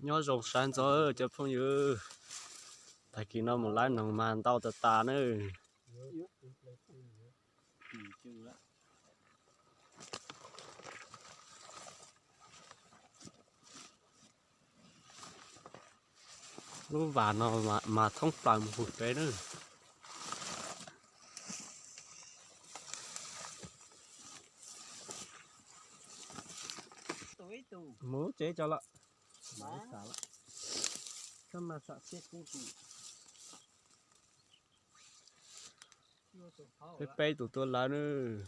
Nyob zoo sawv ntxov cov phooj ywg, tag kis no mus laib noog mas ntau tas tas nawb. Lub vas no mas thoob plaws mus hauv peb nawb. Mus tsev tso lawm. Peb peb tus tuaj lawm nawb,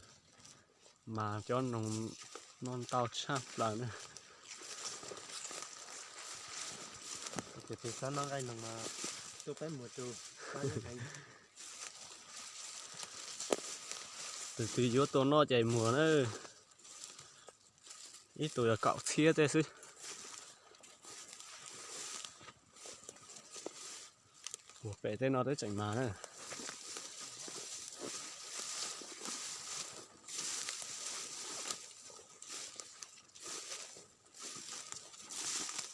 mas cov noog no ntau tshaj plaws nawb. Ces tus xav noj nqaij noog mas tuaj peb mus tus. Tus twg yuav tuaj noj ces muag nawb. Ib tug yog kaum txhiab tej xwb. Ua pem tej no twb tseem mas na.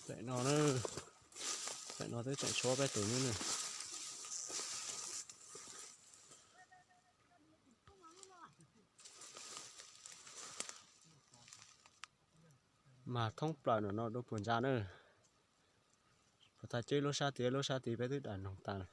Pem no, pem no twb tseem tshuav peb tus nawb. Mas thoob plaws no no dua puag ntsa na. Puag ta ceb lub sab tid, lub sab tid peb twb dam noog tas.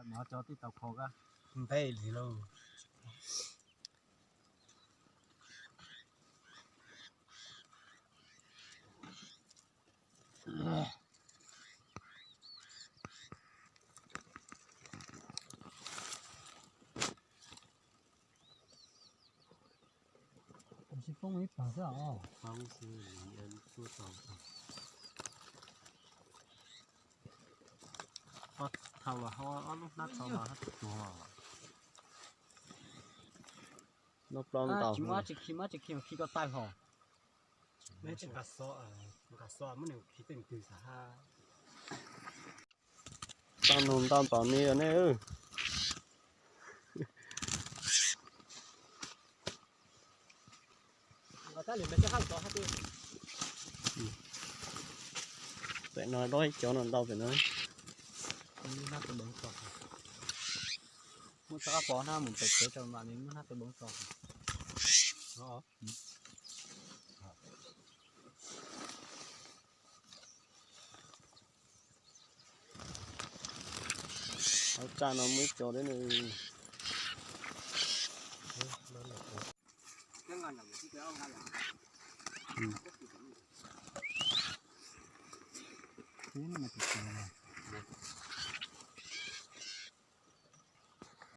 Mov cov tib tau kho npe li lauj. Tsis poob ib pawg xwb os. Poob xwb, tuaj tau. Thaum los ob lub hnab txhua mas hab tuag. Noj plaub ntau. Tsis muaj tsis khi, muab tsis khi khi ko taw hos. Nqa xo, nqa xo muab nws khi tej twg xav hab. Tau nug ntau npaum ni os nej. Pem no dob ib cov no ntau pem no. Muab txoj qab pov hnab mus pem tsev rau mam li muab hnab peb npoo tso. Hauv tsa no muaj ib co thiab nws.